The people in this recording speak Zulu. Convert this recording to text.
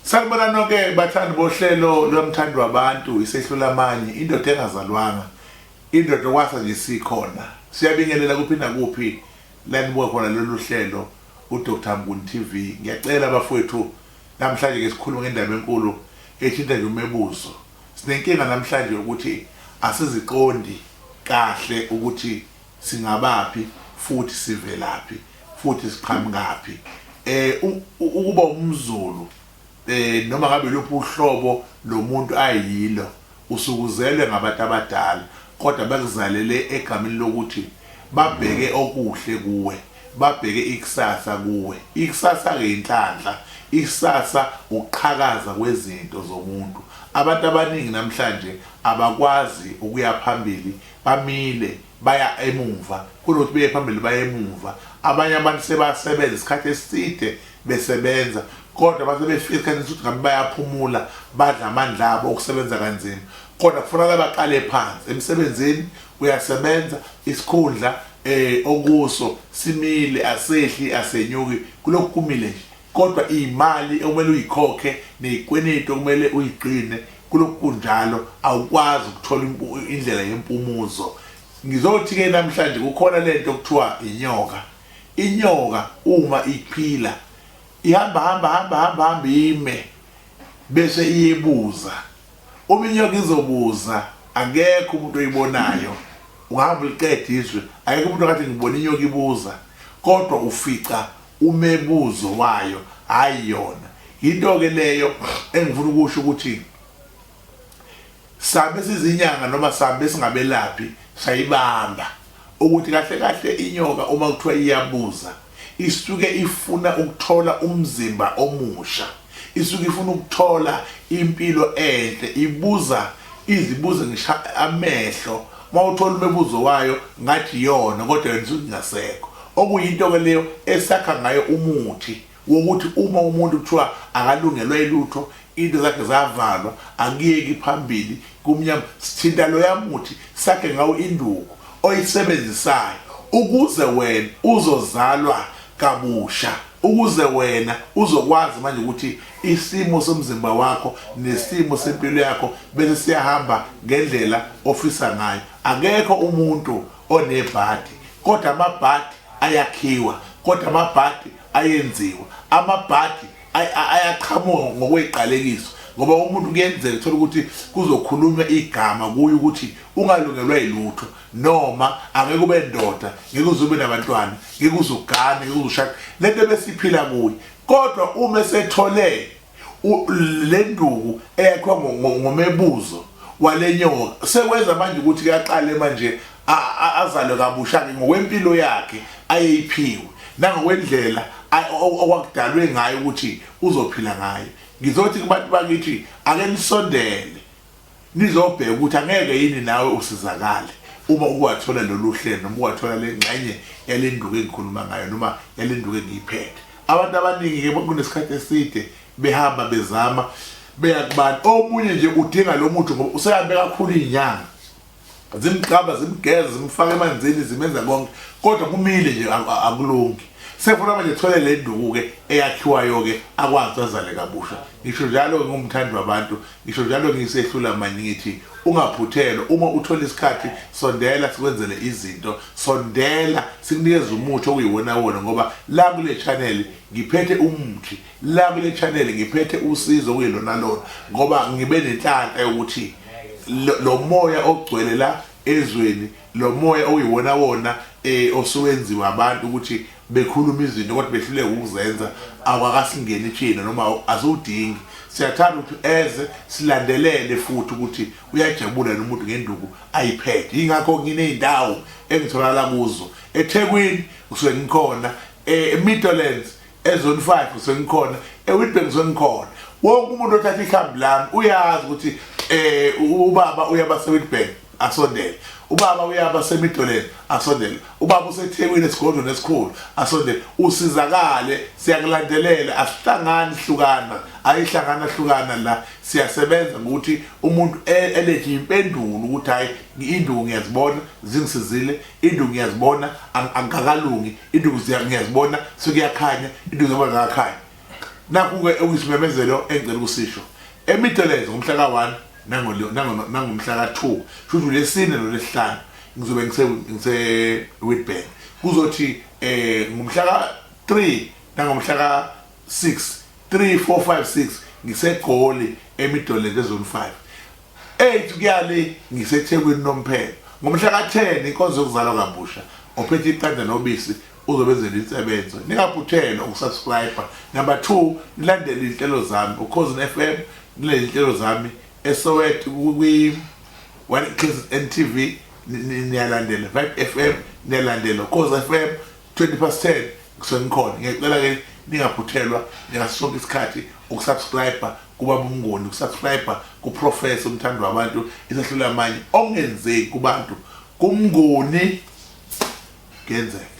Sanibona nonke bathandi bohlelo lwamthandi wabantu isehlula amanye indoda engazalwanga indoda okwasa nje sikhona siyabingelela kuphi nakuphi la nibuka khona lolu hlelo uDr Mnguni TV ngiyacela bafowethu namhlanje ke sikhuluma ngendaba enkulu ethinta nje umebuzo sinenkinga namhlanje ukuthi asiziqondi kahle ukuthi singabaphi futhi sivelaphi futhi siqhamukaphi eh ukuba umZulu eh noma ngabe luphi uhlobo lomuntu ayilo usukuzelwe ngabantu abadala kodwa bakuzalele egameni lokuthi babheke okuhle kuwe babheke ikusasa kuwe ikusasa ke inhlanhla ikusasa ukuqhakaza kwezinto zomuntu abantu abaningi namhlanje abakwazi ukuya phambili bamile baya emumva kunokuthi beye phambili baye emumva abanye abantu sebasebenza isikhathi eside besebenza kodwa base befika esikhathini sokuthi ngabe bayaphumula badla amandla abo okusebenza kanzima kodwa kufuneka baqale phansi emsebenzini uyasebenza isikhundla eh okuso simile asehli asenyuki kulokhu kumile nje kodwa imali okumele uyikhokhe nezikweletu okumele uyigcine kulokhu kunjalo awukwazi ukuthola indlela yempumuzo ngizothi ke namhlanje kukhona lento okuthiwa inyoka inyoka uma iphila ihamba hamba hamba hamba hamba ime bese iyebuza uma inyoka izobuza akekho umuntu oyibonayo ungahamba uliqede izwe akekho umuntu okathi ngibona inyoka ibuza kodwa ufica umebuzo wayo hayi yona into ke leyo engifuna ukusho ukuthi sabe sizinyanga noma sabe singabelaphi sayibamba ukuthi kahle kahle inyoka uma kuthiwa iyabuza isuke ifuna ukuthola umzimba omusha isuke ifuna ukuthola impilo enhle ibuza izibuze ngisho amehlo uma uthola umebuzo wayo ngathi iyona kodwa yona isuke ingasekho okuyinto ke leyo esakha ngayo umuthi wokuthi uma umuntu kuthiwa akalungelwa ilutho into zakhe zavalwa akuyeki phambili kumnyama sithinta loya muthi sakhe ngawo induku oyisebenzisayo ukuze wena uzozalwa kabusha ukuze wena uzokwazi manje ukuthi isimo somzimba wakho nesimo sempilo yakho bese siyahamba ngendlela ofisa ngayo akekho umuntu onebhadi kodwa amabhadi ayakhiwa kodwa amabhadi ayenziwa amabhadi ayaqhamuka ngokweqalekiso ngoba umuntu kuyenzeka uthola ukuthi kuzokhulunywa igama kuye ukuthi ungalungelwa yilutho noma angeke ube ndoda ngeke uze ube nabantwana ngeke uze ugane ngeke uze ushade lento ebesiphila kuye kodwa uma esethole le nduku eyakhiwa ngomebuzo walenyoka sekwenza manje ukuthi kuyaqale manje azalwe kabusha ke ngokwempilo yakhe ayeyiphiwe nangokwendlela okwakudalwe ngayo ukuthi uzophila ngayo ngizothi kubantu bakithi ake nisondele nizobheka ukuthi angeke yini nawe usizakale uma ukwathola lolu hlelo noma ukwathola le ngxenye yale nduku engikhuluma ngayo noma yale nduku engiyiphethe abantu abaningi-ke kunesikhathi eside behamba bezama beya kubantu omunye nje udinga lo muthi ngoba usehambe kakhulu iy'nyanga zimqaba zimgeza zimfaka emanzini zimenza konke kodwa kumile nje akulungi sefuna manje thole le nduku-ke eyakhiwayo-ke akwazi azale kabusha ngisho njalo-ke ngumthandi wabantu ngisho njalo ngisehlula manje ngithi ungaphuthelwa uma uthola isikhathi sondela sikwenzele izinto sondela sikunikeze umuthi okuyiwona wona ngoba la kule channel ngiphethe umuthi la kule channel ngiphethe usizo kuyilona lona ngoba ngibe nenhlanhla yokuthi lo moya ogcwele la ezweni lo moya oyiwona wona eh osuwenziwa abantu ukuthi bekhuluma izinto kodwa behluleka ukuzenza awakasingeni thina noma asiwudingi siyathanda ukuthi eze silandelele futhi ukuthi uyajabula nomuntu ngenduku ayiphethe yingakho nginey'ndawo engitholakala kuzo eThekwini kusuke ngikhona eMidlands eZone 5 kusuke ngikhona eWitbank kusuke ngikhona wonke umuntu othatha ikhambi lami uyazi ukuthi eh ubaba uyaba seWitbank asondele ubaba uyaba semidoleni asondele ubaba useThekwini esigodlweni esikhulu asondele usizakale siyakulandelela asihlangani hlukana ayihlangana hlukana la siyasebenza ngokuthi umuntu e, elethe impendulo ukuthi hayi induku ngiyazibona zingisizile induku ngiyazibona angikakalungi induku ngiyazibona sekuyakhanya induku ngiyabona ngakakhanya Nakhu-ke okuyisimemezelo engicela ukusisho. EMidlands ngomhla ka-1 nangomhla ka-2, shuthi ulesine nolesihlanu ngizobe ngise-Witbank. Kuzothi ngomhla ka-3 nangomhla ka-6, 3, 4, 5, 6 ngiseGoli eMidlands eZone 5. 8 kuya le ngiseThekwini nomphelo. Ngomhla ka-10 inkonzo yokuzalwa kabusha ophethe iqanda nobisi uzobenzela insebenzo. Ningaphuthelwa ukusubscribe. Number 2 nilandele izinhlelo zami Ukhozini FM, nilandele izinhlelo zami eSoweto kwi One KZN TV niyalandela, Vibe FM niyalandela, Ukhozi FM 20 past 10 ngisuke ngikhona. Ngiyacela ke ningaphuthelwa ngaso sonke isikhathi ukusubscribe kubaba uMnguni, ukusubscribe kuProfessor umthandi wabantu isahlula amanye okungenzeki kubantu kuMnguni kuyenzeka.